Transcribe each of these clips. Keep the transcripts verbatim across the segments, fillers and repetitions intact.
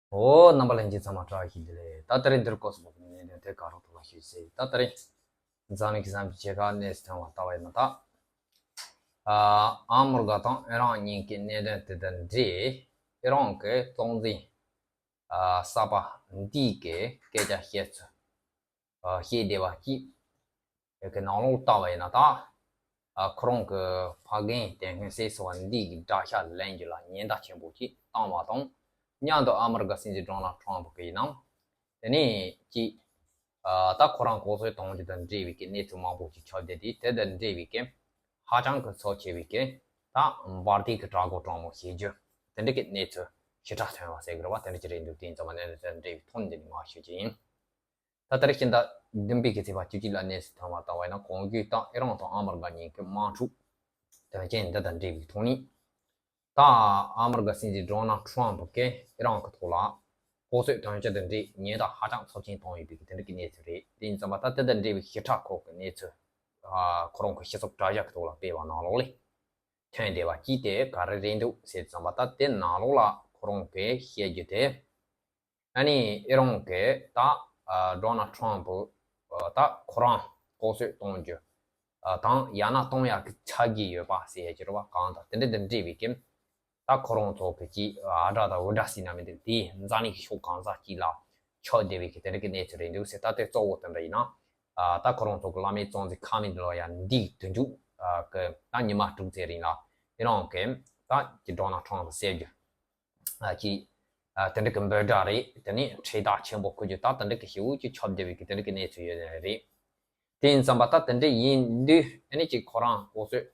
འོ། རྣམ་པ་ལྷན་རྒྱས་ཚང་མ་བཀྲ་ཤིས་བདེ་ལེགས། ད་དེ་རིང་འདིར་སྐོར་སུ་བབས་ནས་གནད་དོན་དེ་ག་རོགས་ཐོག་ལ་ཞུས་ཟེར། ད་དེ་རིང་འཛམ་གླིང་གི་བསམ་པའི་ཆེ་ཁག་གནས་སུ་ཐོན་བ་ལྟ་བ་ཡིན་ན། ད་ཨ་ཨ་མི་རི་ཀ་དང་ཨི་རན་གཉིས་ཀྱི་གནད་དོན་དེ་དང་འབྲེལ། ཨི་རན་གྱི་གཙོ་འཛིན་ཨ་གསར་པ་འདི་གི་སྐད་ཆ་བཤད་ཚུལ་ཨ་བཤད་བསྡད་པ་གཅིག་གི་ནང་ལོགས་ལྟ་བ་ཡིན་ན། ད་ཨ་ཁོ་རང་གི་ཕ་རྒན་དེ་སྔོན་བསད་སོང་བ་འདི་གི་དགྲ་ཤ་ལེན་རྒྱུ་ལ་ཉེན་བརྡ་ཆེན་པོ་ཅིག་བཏང་བ་དང་། མཉམ་དུ་ཨ་མི་རི་ཀ་སྲིད་འཛིན་ཌོ་ནལ་ཊམ་ཕ་གི་ཡིན་ནམ། དེ་ནས་ཅིག་ཨ་ད་ཁོ་རང་ལྐོག་གསོད་གཏོང་རྒྱུ་དང་འབྲེལ་བའི་གི་གནས་ཚུལ་མང་པོ་ཅིག་ཁྱབ་བསྡད་དེ། དེ་དང་འབྲེལ་བའི་གི་ཧ་ཅང་གི་ཚབས་ཆེ་བའི་གི་ད་འབར་མདེལ་གྱི་དྲག་རྒོལ་དྲག་མོ་བྱེད་རྒྱུ་དེ་འདྲ་གི་གནས་ཚུལ་ཞེ་དྲག་ཐོན་པ་ཟེར་གི་རེད་བ། དེ་འདྲ་ཅིག་རེད་འདུག་དེ་ཡིན་ཙང་མ་གནད་དོན་དེ་དང་འབྲེལ་བའི་ཐོག་ནས་འདི་ནས་མར་ཞུ་རྒྱུ་ཡིན། ད་ད་རེས་སྤྱི་ཟླ་བདུན་པའི་གི་ཚེས་པ་བཅུ་གཅིག་ལ་གནས་སུ་ཐོན་པ་ལྟ་བ་ཡིན་ན། གོང་བརྗོད་ལྟར་ཨི་རན་དང་ཨ་མི་རི་ཀ་གཉིས་ཀྱི་དམག་འཁྲུག་དོན་རྐྱེན་འདི་དང་འབྲེལ་བའི་ཐོག་ནས། ད་ཨ་མི་རི་ཀ་སྲིད་འཛིན་ཌོ་ནལ་ཊམ་ཕ་གིས་ཨི་རན་གྱི་ཐོག་ལ་ལྐོག་གསོད་གཏོང་རྒྱུ་དང་འབྲེལ་ཉེན་བརྡ་ཧ་ཅང་ཚབས་ཆེན་བཏང་ཡོད་པའི་གི་དེ་འདྲ་གི་གནས་ཚུལ་རེད། དེ་ཡིན་ཙང་མ་ད་དེ་དང་འབྲེལ་བའི་ཞིབ་ཕྲ་ཁོག་གི་གནས་ཚུལ་ཨ་ཁོ་རང་གི་སྤྱི་ཚོགས་དྲ་རྒྱ་གི་ཐོག་ལ་སྤེལ་བ་ནང་ལོགས་ལས་ཐོན་བསྡད་པ་གཅིག་དེ་ག་རེ་རེད་འདུག་ཟེར་ཙང་མ། ད་དེ་ནང་ལོགས་ལ་ཁོ་རང་གིས་བཤད་རྒྱུ་དེ། ཨ་ནི་ཨི་རན་གྱིས་ད་ཨ་ཌོ་ནལ་ཊམ་ཕ་ཨ་ད་ཁོ་རང་ལྐོག་གསོད་གཏོང་རྒྱུ་ཨ་དང་ཡང་ན་གཏོང་ཡག་གི་ཆ་རྒྱུས་ཡོད་པ་ཟེར་ཡ་ཅིག་རེད་བ། གང་དང་དེ་འདྲ་དང་འབྲེལ་བའི་གི་ད་ཁོ་རང་ཚོ་གི་ཅིག་ཨ་དྲ་དང་འུར་སྒྲ་ཟེར་ན་མི་འདུག་དེ་འཛམ་གླིང་གི་ཕྱོགས་གང་ས་ཅིག་ལ་ཁྱབ་བསྡད་པའི་གི་དེ་འདྲ་གི་གནས་ཚུལ་རེད་འདུག་ཟེར། ད་དེ་གཙོ་བོ་དེ་འདྲ་ཡིན་ན། ཨ་ད་ཁོ་རང་ཚོ་གི་བླ་མའི་གཙོ་འཛིན་ཁ་མི་ལོ་ཡ་འདི་དུས་མཇུག་ཨ་གི་ད་ཉི་མ་དྲུག་ཙམ་རིང་ལ་ཨི་རན་གྱིས་ད་ཅིག་ཌོ་ནལ་ཊམ་ཕ་བསད་རྒྱུ། ཨ་ཅིག་ཨ་དེ་འདྲ་གི་འབོད་སྒྲ་རེད། དེ་ནས་འཕྲེད་ཐག་ཆེན་པོ་འཁུར་རྒྱུ། ད་དེ་འདྲ་གི་ཞེ་པོ་ཅིག་ཁྱབ་བསྡད་པའི་གི་དེ་འདྲ་གི་གནས་ཚུལ་ཡོད་རེད། དེ་ཡིན་ཙང་མ་ད་དེ་འདྲ་ཡིན་དུས་ཨ་ནི་ཅིག་ཁོ་རང་ལྐོག་གསོད་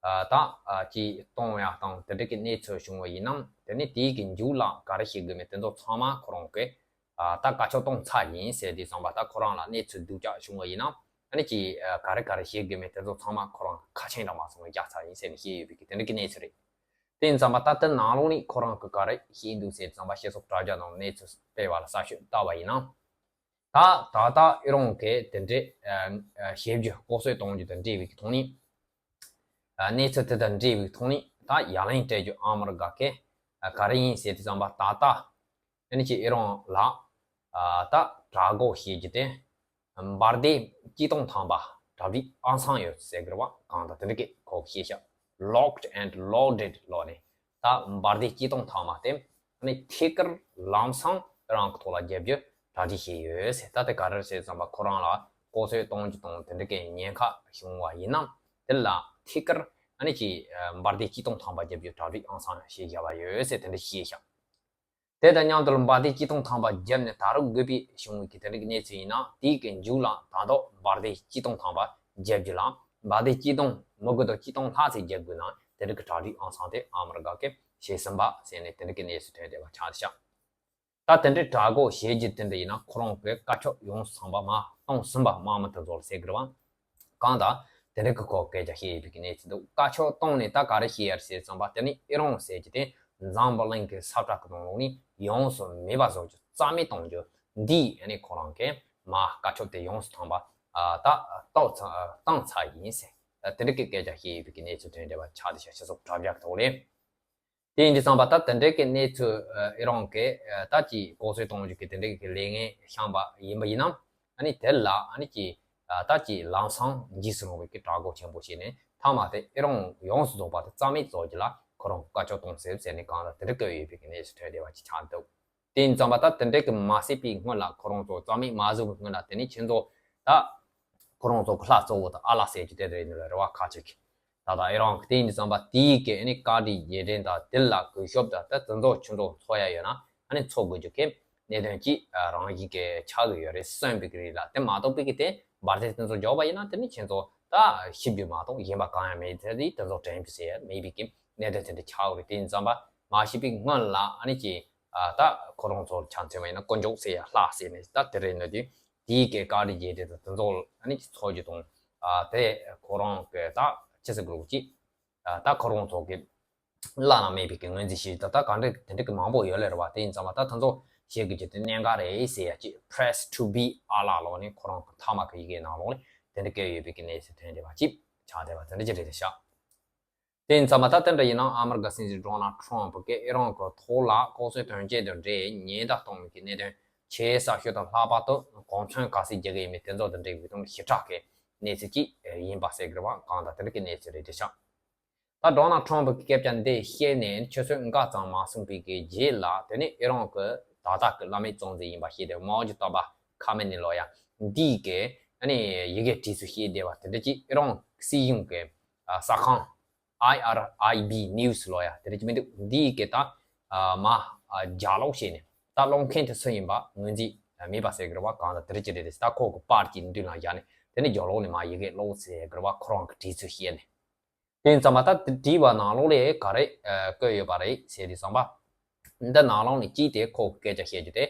ཨ་ད་ཨ་ཅིག་གཏོང་ཡག་དང་དེ་འདྲ་གི་གནས་ཚུལ་བྱུང་བ་ཡིན་ནམ། དེ་ནས་དེའི་གི་མཇུག་ལ་ག་རེ་བྱེད་དགོས་མིན་དེ་ཚོ་ཚང་མ་ཁོ་རང་གིས་ཨ་ད་བཀའ་ཁྱབ་གཏོང་ཚར་ཡིན་ཟེར། དེ་ཙང་མ་ད་ཁོ་རང་ལ་གནས་ཚུལ་སྡུག་ཅག་བྱུང་བ་ཡིན་ནམ། ཨ་ནི་ཅིག་ཨ་ག་རེ་ག་རེ་བྱེད་དགོས་མིན་དེ་ཚོ་ཚང་མ་ཁོ་རང་ཁ་ཆེམས་རང་མ་སོང་བའི་རྒྱག་ཚར་ཡིན་ཟེར་ནས་བཤད་ཡོད་པའི་གི་དེ་འདྲ་གི་གནས་ཚུལ་རེད། དེ་ཡིན་ཙང་མ་ད་ལྟ་ནང་ལོགས་ནས་ཁོ་རང་གིས་ག་རེ་བཤད་འདུག་ཟེར་ཙང་མ་སྤྱི་ཚོགས་དྲ་རྒྱ་ནང་གནས་ཚུལ་སྤེལ་བ་ལ་གསར་ཤོས་ལྟ་བ་ཡིན་ན། ད་ད་ལྟ་ཨི་རན་གྱིས་དེ་འདྲའི་ཨ་ཨ་བྱེད་རྒྱུ་ལྐོག་གསོད་གཏོང་རྒྱུ་དང་འབྲེལ་བའི་གི་ཐོག་ནས། ཨ་གནས་ཚུལ་དེ་དང་འབྲེལ་བའི་ཐོག་ནས་ད་ཡ་ལན་སྤྲད་རྒྱུ་ཨ་མི་རི་ཀ་གིས་ཨ་ག་རེ་ཡིན་ཟེར་དུས་ཙམ་པ། ད་ལྟ་ཨ་ནི་ཅིག་ཨི་རན་ལ་ཨ་ད་དྲག་རྒོལ་བྱེད་རྒྱུ་དེ་འབར་མདེལ་གཅིག་སྟོང་ཐམ་པ་གྲ་སྒྲིག་ཨང་སང་ཡོད་ཟེར་གི་རེད་བ། གང་ལྟར་དེ་འདྲ་གི་ཁོ་གིས་བཤད་ཤག Locked and loaded ལོག་ནས་ད་འབར་མདེལ་གཅིག་སྟོང་ཐམ་པ་དེ་ཨ་ནི་ཐད་ཀར་ལམ་སང་ཨི་རན་གི་ཐོག་ལ་བརྒྱབ་རྒྱུ་གྲ་སྒྲིག་བྱས་ཡོད་ཟེར། ད་དེ་ག་རེ་ཟེར་ཙམ་པ་ཁོ་རང་ལ་ལྐོག་གསོད་གཏོང་རྒྱུ་དང་དེ་འདྲ་གི་ཉེན་ཁ་བྱུང་བ་ཡིན་ན། དེ་ལ་ཐད་ཀར་ཨ་ནི་ཅིག་འབར་མདེལ་གཅིག་སྟོང་ཐམ་པ་བརྒྱབ་རྒྱུ་གྲ་སྒྲིག་ཨང་སང་བྱས་བཞག་པ་ཡོད་ཟེར་དེ་འདྲ་བཤད་ཤག་དེ་དང་མཉམ་དུ་འབར་མདེལ་གཅིག་སྟོང་ཐམ་པ་བརྒྱབ་ནས་ད་རུང་དགོས་པའི་བྱུང་བའི་གི་དེ་འདྲ་གི་གནས་ཚུལ་ཡིན་ན། དེའི་གི་མཇུག་ལ་ད་དུང་འབར་མདེལ་གཅིག་སྟོང་ཐམ་པ་བརྒྱབ་རྒྱུ་ལ་འབར་མདེལ་གཅིག་སྟོང་མི་དགོས་དང་གཅིག་སྟོང་ལྷག་ཙམ་བརྒྱབ་དགོས་ན་དེ་འདྲ་གི་གྲ་སྒྲིག་ཨང་སང་དེ་ཨ་མི་རི་ཀ་གིས་བྱས་ཟིན་པ་ཟེར་ནས་དེ་འདྲ་གི་གནས་ཚུལ་ཐོན་བསྡད་པ་ཆགས་ཤག་ད་དེ་འདྲའི་དྲག་རྒོལ་བྱེད་རྒྱུ་དེ་འདྲ་ཡིན་ན་ཁོ་རང་གིས་བཀའ་ཁྱབ་ཡོངས་སུ་ཚང་པ་མར་གཏོང་ཟིན་པ་དམག་མི་དེ་ཚོར་ཟེར་གི་རེད་བ། གང་ལྟར་དེ་འདྲ་གི་སྐོར་སྐད་ཆ་བཤད་ཡོད་པའི་གི་གནས་ཚུལ་འདུག་བཀའ་ཁྱབ་བཏང་ནས་ད་ག་རེ་བཤད་ཡ་རེད་ཟེར་ཙམ་པ། དེ་ནི་ཨི་རན་ཟེར་རྒྱུ་དེ་འཛམ་བུ་གླིང་གི་ས་ཁྲ་གི་ནང་ལོགས་ནས་ཡོངས་སུ་མེད་པ་བཟོ་རྒྱུ་རྩ་མེད་གཏོང་རྒྱུ་འདི་ཨ་ནི་ཁོ་རང་གིས་མར་བཀའ་ཁྱབ་དེ་ཡོངས་སུ་ཚང་པ་ཨ་ད་བཏང་ཚར་བཏང་ཚར་ཡིན་ཟེར། ད་དེ་འདྲ་གི་སྐད་ཆ་བཤད་ཡོད་པའི་གི་གནས་ཚུལ་ཐོན་བསྡད་པ་ཆགས་བསྡད་ཤག་སྤྱི་ཚོགས་དྲ་རྒྱ་གི་ཐོག་ལས། དེ་ཡིན་དུས་ཙམ་པ་ད་དེ་འདྲའི་གི་གནས་ཚུལ་ཨ་ཨི་རན་གྱིས་ཨ་ད་ཅིག་ལྐོག་གསོད་གཏོང་རྒྱུ་གི་དེ་འདྲའི་གི་ལས་འགན་བཞག་པ་ཡིན་པ་ཡིན་ན། ཨ་ནི་དེ་ལ་ཨ་ནི་ཅིག་ཨ་ད་ཅིག་ལམ་སང་འཇིགས་སུ་རུང་བའི་གི་དྲག་རྒོལ་ཆེན་པོ་བྱས་ནས་མཐའ་མ་དེ་ཨི་རན་ཡོངས་སུ་རྫོགས་པ་དེ་རྩ་མེད་བཟོ་རྒྱུ་ལ་ཁོ་རང་བཀའ་ཁྱབ་གཏོང་ཟེར་ཟེར་ནས་གང་ལ་དེ་འདྲ་བཀོད་ཡོད་པའི་གི་གནས་ཚུལ་ཐོན་བསྡད་པ་ཅིག་ཆགས་འདུག་དེ་ཡིན་ཙམ་པ་ད་དེ་འདྲའི་གི་མ་བྱས་པའི་སྔོན་ལ་ཁོ་རང་ཚོ་རྩ་མེད་མ་བཟོ་བའི་སྔོན་ལ་དེ་ནི་ཁྱེད་ཚོ་ད་ཁོ་རང་ཚོ་གི་ལྷ་གཙོ་བོ་དང་ཨ་ལ་ཟེར་རྒྱུ་དེ་རེད་འདུག་ལ་རེད་བ། ཁ་ཅིག་གིས་ད་ལྟ་ཨི་རན་གི་དེ་ཡིན་དུས་ཙམ་པ་དེའི་གི་ཨ་ནི་བཀའ་དྲིན་རྗེས་དྲན་དང་དེ་ལ་གུས་ཞབས་དང་ད་དེ་ཚོ་ཁྱེད་ཚོ་འཚོགས་ཡ་ཡོད་ན་ཨ་ནི་འཚོགས་དགོས་རྒྱུ་གི་གནད་དོན་གཅིག་རང་བཞིན་གི་ཆགས་ཀྱི་ཡོད་རེད་གསུངས་པའི་གི་རེད་ལ། དེ་མ་གཏོགས་པའི་གི་དེ་འབར་མདེལ་དེ་ཚོ་འཇོག་པ་ཡིན་ན་དེ་ནི་ཁྱེད་ཚོ་ད་ཤི་རྒྱུ་མ་གཏོགས་གཞན་པ་གང་ཡང་མེད། དེ་དེ་ཚོ་དྲན་རྒྱུ་ཟེར་ཡ་མེད་པའི་གི་གནད་དོན་དེ་འདྲ་ཆགས་ཀྱི་རེད། དེ་ཡིན་ཙམ་པ་མ་ཤི་པའི་སྔོན་ལ་ཨ་ནི་ཅིག་ཨ་ད་ཁོ་རང་ཚོར་ཆ་མཚོན་པ་ཡིན་ན་དཀོན་མཆོག་ཟེར་ཡ་ལྷ་ཟེར་ནས་ད་དེ་རེད་ནོ། དེ་དེའི་གི་བཀའ་དྲིན་རྗེས་དྲན་དང་དེ་ཚོ་ཨ་ནི་ཅིག་འཚོགས་རྒྱུ་དང་ཨ་དེ་ཁོ་རང་གི་ད་ཅི་ཟེར་དགོས་རེད་ཅིག་ཨ་ད་ཁོ་རང་ཚོ་གི་བླ་ན་མེད་པའི་གི་ངོས་འཛིན་བྱེད་ད་ད་ག་འདྲ་དེ་འདྲ་གི་མང་པོ་ཡོད་ལེ་རེད་བ། དེ་ཡིན་ཙང་མ་ད་དེ་ཚོ་བཤད་དགོས་རྒྱུ་དེ་གནད་འགག་རེད་ཟེར་ཡ་ཅིག Press to be Allah ལོག་ནས་ཁོ་རང་གི་མཐའ་མ་གི་ཡི་གེ་ནང་ལོག་ནས་དེ་འདྲ་བཀོད་ཡོད་པའི་གི་གནས་ཚུལ་ཐོན་བསྡད་པ་ཅིག་ཆགས་བསྡད་པ་དེ་འདྲ་ཅིག་རེད་ཤག་དེ་ཡིན་ཙང་མ་ད་དེ་འདྲ་ཡིན་ན་ཨ་མི་རི་ཀ་སྲིད་འཛིན་ཌོ་ནལ་ཊམ་ཕ་གིས་ཨི་རན་གྱི་ཐོག་ལ་ལྐོག་ཟ་དོན་རྐྱེན་དང་འབྲེལ་ཉེན་བརྡ་གཏོང་བའི་གནད་དོན་ཆེས་ཟབ་ཤོས་དང་ལྷག་པར་དུ་གོ་མཚོན་ག་ཚོད་རྒྱག་གི་ཡིན་མིན་དེ་ཚོ་དང་འབྲེལ་བའི་ཐོག་ནས་ཞིབ་ཕྲ་གི་གནས་ཚུལ་ཅིག་ཡིན་པ་ཟེར་དགོས་པ་གང་ལྟར་དེ་འདྲ་གི་གནས་ཚུལ་རེད་དེ་ཤག་ད་ཌོ་ནལ་ཊམ་ཕ་གིས་སྐད་ཆ་འདི་བཤད་ནས་ཆུ་ཚོད་འགའ་ཙམ་མ་སོང་བའི་གི་རྗེས་ལ་དེ་ནས་ཨི་རན་གྱི་ད་ལྟ་གི་བླ་མའི་གཙོ་འཛིན་ཡིན་པ་ཤེས་ཏེ་མའོ་ཇི་ཏོ་བྷ་ཁ་མེ་ནི་ལོ་ཡ་འདིས་གི་ཨ་ནི་ཡི་གེ་བྲིས་ཚུལ་བཤད་བསྡད་པ་དེ་འདྲ་ཅིག་ཨི་རན་སྲིད་གཞུང་གི་ཨ་གསར་ཁང་ཨའི་ཨར་ཨའི་བི་ནིའུ་སི་ལོ་ཡ་དེ་འདྲ་ཅིག་མི་འདུག་འདིས་གི་ད་ཨ་མ་ཨ་ལྗགས་ཀློག་བྱས་ནས་ད་ཀློག་མཁན་དེ་སུ་ཡིན་པ་ངོས་འཛིན་མེད་པ་ཟེར་དགོས་པ་གང་ལྟར་དེ་འདྲ་ཅིག་རེད་དེ། ད་ཁོ་གི་པར་གྱི་མདུན་ལ་བཞག་ནས་དེ་ནས་ལྗགས་ཀློག་ནས་མར་ཡི་གེ་ཀློག་ཟེར་དགོས་པ་ཁོ་རང་གི་བྲིས་ཚུལ་བཤད་ནས། དེ་ཙམ་པ་ད་བྲིས་པ་ནང་ལོགས་ལ་ག་རེ་ཨ་བཀོད་ཡོད་པ་རེད་ཟེར་དུས་ཙམ་པ། འདི་ནང་ལོགས་ནས་གཅིག་དེ་ཁོ་གི་སྐད་ཆ་བཤད་རྒྱུ་དེ།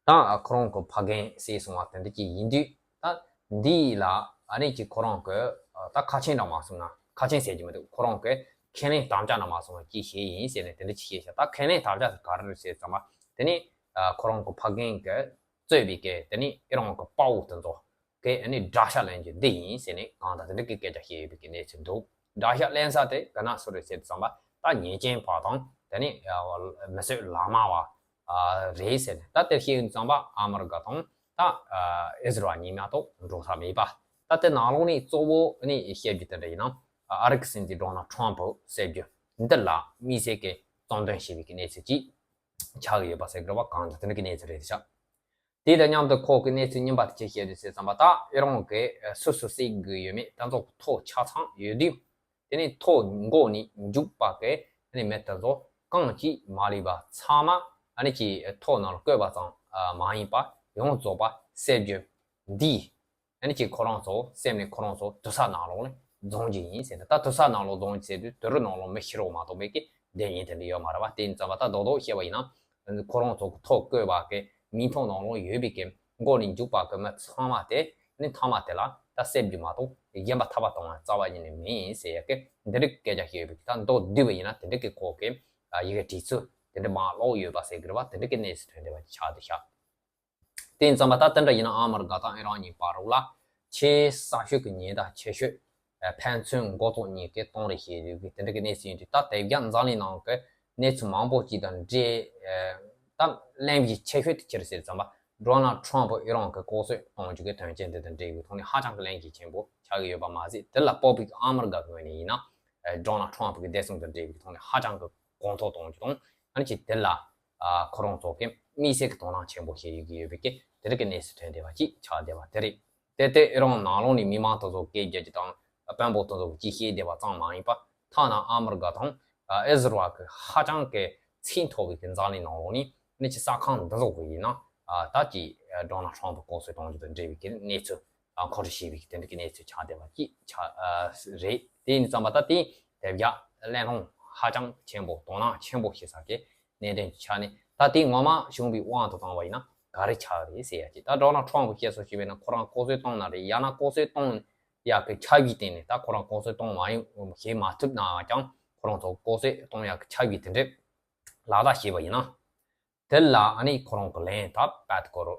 ད་ཁོ་རང་གི་ཕ་རྒན་ཟེར་སོང་བ་དེ་འདྲ་ཅིག་ཡིན་དུས་ད་འདི་ལ་ཨ་ནི་ཅིག་ཁོ་རང་གི་ད་ཁ་ཆེམས་འདྲ་མ་སོང་ན་ཁ་ཆེམས་ཟེར་རྒྱུ་མི་འདུག་ཁོ་རང་གི་ཁས་ལེན་དམ་བཅའ་འདྲ་མ་སོང་ན་ཅིག་བྱས་ཡིན་ཟེར་ནས་དེ་འདྲ་ཅིག་བཤད་ཤག་ད་ཁས་ལེན་དམ་བཅའ་དེ་ག་རེ་རེད་ཟེར་ཙམ་པ་དེ་ནི་ཁོ་རང་གི་ཕ་རྒན་གི་གཙོས་པའི་གི་དེ་ནི་ཨི་རན་གི་དཔའ་བོ་དེ་ཚོ། གིས་ནི་དགྲ་ཤ་ལེན་རྒྱུ་འདི་ཡིན་ཟེར་ནས་གང་ལྟར་དེ་འདྲ་གི་སྐད་ཆ་བཤད་ཡོད་པའི་གི་གནས་ཚུལ་འདུག་དགྲ་ཤ་ལེན་ས་དེ་ག་ན་སུ་རེད་ཟེར་དུས་ཙམ་པ་ད་ཉེས་ཅན་པ་དང་དེ་ནི་མི་གསོད་ལག་དམར་བ་རེད་ཟེར་ནས་ད་དེ་བཤད་ཡོང་དུས་ཙམ་པ་ཨ་མི་རི་ཀ་དང་ད་ཨི་ཟི་རལ་གཉིས་མ་གཏོགས་འགྲོ་ས་མེད་པ། ད་དེ་ནང་ལོགས་ནས་གཙོ་བོ་ནི་བཤད་རྒྱུ་དེ་འདྲ་ཡིན་ན་ཨ་རི་གི་སྲིད་འཛིན་ཌོ་ནལ་ཊམ་ཕ་ཟེར་རྒྱུ་འདི་ལ་དམིགས་བསལ་གྱི་རྩོད་འདོན་བྱས་པའི་གི་གནས་ཚུལ་ཅིག་ཆགས་ཀྱི་ཡོད་པ་ཟེར་དགོས་པ་གང་ལྟར་དེ་འདྲ་གི་གནས་ཚུལ་རེད་ཤག་དེ་དང་མཉམ་དུ་ཁོ་གི་གནས་ཚུལ་རྙིང་པ་དེ་ཅིག་བཤད་དུས་ཟེར་ཙམ་པ་ད་ཨི་རན་གི་སུ་སུ་བསད་དགོས་ཡོད་མེད་ད་ཚོ་ཐོ་ཆ་ཚང་ཡོད་དུས། དེ་ནས་ཐོ་མགོ་ནས་མཇུག་བར་གི་དེ་ནས་མི་དེ་ཚོ་གང་ཅིག་མ་ལུས་པ་ཚང་མ་ཨ་ནི་ཅིག་ཐོ་ནང་ལ་བཀོད་པ་ཙམ་མ་ཡིན་པ་ཡོངས་རྫོགས་པ་བསད་རྒྱུ་འདི། ཨ་ནི་ཅིག་ཁོ་རང་ཚོ་སེམས་ནས་ཁོ་རང་ཚོ་དུར་ས་ནང་ལོགས་ནས་རྫོང་གི་ཡིན་ཟེར་ནས་ད་དུར་ས་ནང་ལོགས་རྫོང་གི་ཟེར་དུས་དུར་ནང་ལོགས་མི་ཤི་རོགས་མ་གཏོགས་མེད་ཀི་བསྡད་ཡིན་དེ་འདྲ་ཡོད་མ་རེད་བ། དེ་ཡིན་ཙམ་པ་ད་རྡོག་རྡོག་བཤད་པ་ཡིན་ན་ཁོ་རང་ཚོ་གི་ཐོ་བཀོད་པ་གི་མིང་ཐོ་ནང་ལོགས་ཡོད་པའི་གི་མགོ་ནས་མཇུག་བར་གི་མི་ཚང་མ་དེ་ནི་མཐའ་མ་དེ་ལ་ད་བསད་རྒྱུ་མ་གཏོགས་གཞན་པ་ཐར་པ་གཏོང་བ་རྩ་བ་ཉིད་ནས་མིན་ཟེར་ཡ་གི་འདི་འདྲ་སྐད་ཆ་བཤད་ཡོད་པའི་གི་ད་མདོར་བསྡུས་པ་ཡིན་ན་དེ་འདྲ་གི་ཁོ་གི་ཡི་གེ་བྲིས་ཚུལ་དེ་འདྲ་མ་ཀློག་ཡོད་པ་ཟེར་གི་རེད་བ། དེ་འདྲ་གི་གནས་སུ་ཐོན་བསྡད་པ་ཆགས་བསྡད་ཤག་དེ་ཡིན་ཙམ་པ་ད་དེ་འདྲ་ཡིན་ན་ཨ་མི་རི་ཀ་དང་ཨི་རན་གཉིས་བར་ལ་ཆེས་ཟབ་ཤོས་ཀྱི་ཉེན་བརྡ་ཆེ་ཤོས་ཕན་ཚུན་མགོ་ཐོག་གཉིས་ཀས་གཏོང་རེས་བྱེད་ཡོད་ཀྱི་དེ་འདྲ་གི་གནས་ཚུལ་ཡིན་དུས་ད་དེབ་རྒྱ་འཛམ་གླིང་ནང་གི་གནས་ཚུལ་མང་པོ་ཅིག་དང་འབྲེལ། ད་གླེང་གཞི་ཆེ་ཤོས་དེ་ཅི་རེད་ཟེར་ཙམ་པ་ཌོ་ནལ་ཊམ་ཕ་ཨི་རན་གྱི་ལྐོག་གསོད་གཏོང་རྒྱུ་གི་དོན་རྐྱེན་དེ་དང་འབྲེལ་བའི་ཐོག་ནས་ཧ་ཅང་གི་གླེང་གཞི་ཆེན་པོ་ཆགས་ཀྱི་ཡོད་པ་མ་ཟད་དེ་ལ་སྤོབས་པའི་ཨ་མི་རི་ཀ་ངོས་ནས་ཡིན་ན་ཌོ་ནལ་ཊམ་ཕ་གི་བདེ་སྲུང་དང་འབྲེལ་བའི་ཐོག་ནས་ཧ་ཅང་གི་དགོངས་དོན་གཏོང་རྒྱུ་དང་ཨ་ནི་ཅིག་དེ་ལ་ཁོ་རང་ཚོ་གི་དམིགས་བསལ་གྱི་དོ་སྣང་ཆེན་པོ་བྱེད་ཡོད་ཀྱི་ཡོད་པའི་གི་དེ་རིགས་ཀྱི་གནས་སུ་ཐོན་བསྡད་པ་ཅིག་ཆགས་བསྡད་པ་དེ་རེད། དེ་ལྟར་ཨི་རན་ནང་ལོགས་ནས་མི་མང་དེ་ཚོ་སྐད་རྒྱག་རྒྱུ་དང་དཔོན་པོ་དེ་ཚོ་གི་ཅིག་བཤད་བསྡད་པ་ཙམ་མ་ཡིན་པ་ཐ་ན་ཨ་མི་རི་ཀ་དང་ཨི་ཟི་རལ་གྱི་ཧ་ཅང་གི་ཚད་མཐོ་བའི་གི་འཛམ་གླིང་ནང་ལོགས་ནས་ནི་ཅིག་གསར་ཁང་འདི་ཚོ་གི་ཡིན་ན་ད་ཅིག་ཌོ་ནལ་ཊམ་ཕ་ལྐོག་གསོད་གཏོང་རྒྱུ་དང་འབྲེལ་བའི་གི་གནས་ཚུལ་མཁོ་སྤྲོད་བྱས་པའི་གི་དེ་འདྲ་གི་གནས་ཚུལ་ཆགས་བསྡད་པ་ཅིག་ཆགས་རེད། དེ་ཡིན་ཙམ་པ་ད་དེ་དེབ་རྒྱ་གླེང་སློང་ཧ་ཅང་ཆེན་པོ་དོ་སྣང་ཆེན་པོ་བྱེད་ས་གི་གནད་དོན་གྱི་ཆ་ནས་ད་ལྟའི་ངོ་མ་བྱུང་བའི་དབང་དུ་བཏང་བ་ཡིན་ན་ག་རེ་ཆགས་རེད་ཟེར་ཡ་ཅིག་ད་ཌོ་ནལ་ཊམ་ཕ་བཤད་སྲོལ་ཞིག་བས་ན་ཁོ་རང་ལྐོག་གསོད་བཏང་ན་རེད། ཡང་ན་ལྐོག་གསོད་གཏོང་ཡག་གི་ཆ་བའི་སྟེང་ནས་ད་ཁོ་རང་ལྐོག་གསོད་གཏོང་མ་ཡོང་བྱེད་མ་ཐུབ་ན་ཀྱང་ཁོ་རང་ཚོ་ལྐོག་གསོད་གཏོང་ཡག་གི་ཆ་བའི་དེ་འདྲས་ལག་བསྟར་བྱས་པ་ཡིན་ན། དེ་ལ་ཨ་ནི་ཁོ་རང་གི་ལན་ད་པད་ཀོ་རོ་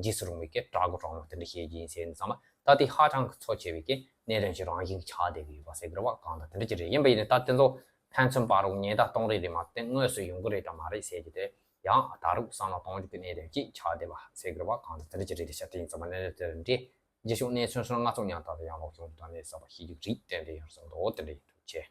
འཇིགས་སུ་རུང་བའི་གི་དྲག་གོ་དྲག་མོ་དེ་འདྲ་བཤད་ཀྱི་ཡིན་ཟེར་ནས་བསམ་པ་ད་དེ་ཧ་ཅང་གི་ཚོ་ཆེ་བའི་གི་གནད་དོན་ཞིག་རང་བཞིན་གྱི་ཆགས་བསྡད་ཀྱི་ཡོད་པ་ཟེར་གི་རེད་བ། གང་ལྟར་དེ་འདྲ་ཅིག་རེད། ཡིན་པ་ཡིན་ནའི་ད་དེ་ཚོ་ཕན་ཚུན་བར་རུ་ཉེན་བརྡ་གཏོང་རེས་རེད་མ་གཏོགས་དངོས་སུ་ཡོང་གི་རེད་དམ་མ་རེད་ཟེར་གྱི་དེ་ཡང་ད་རུང་བསམ་བློ་གཏོང་རྒྱུ་གི་གནད་དོན་ཅིག་ཆགས་བསྡད་པ་ཟེར་གི་རེད་བ། གང་ལྟར་དེ་འདྲ་ཅིག་རེད། དེ་ཤ་དེ་ཡིན་ཙམ་པ་གནད་དོན་དེ་འདྲ་རྗེས་ཕྱོགས་གནས་ཚུལ་སོགས་ང་ཚོ་ཉམས་ཐག་ཏུ་ཡང་ལོག་བྱུང་དང་གནས་ཚུལ་ཞིབ་འཇུག་རིགས་གཏན་འདྲ་ཡང་བསམ་འདུག་དེ་འདྲ་ཡིན་འདུག་ཆེ།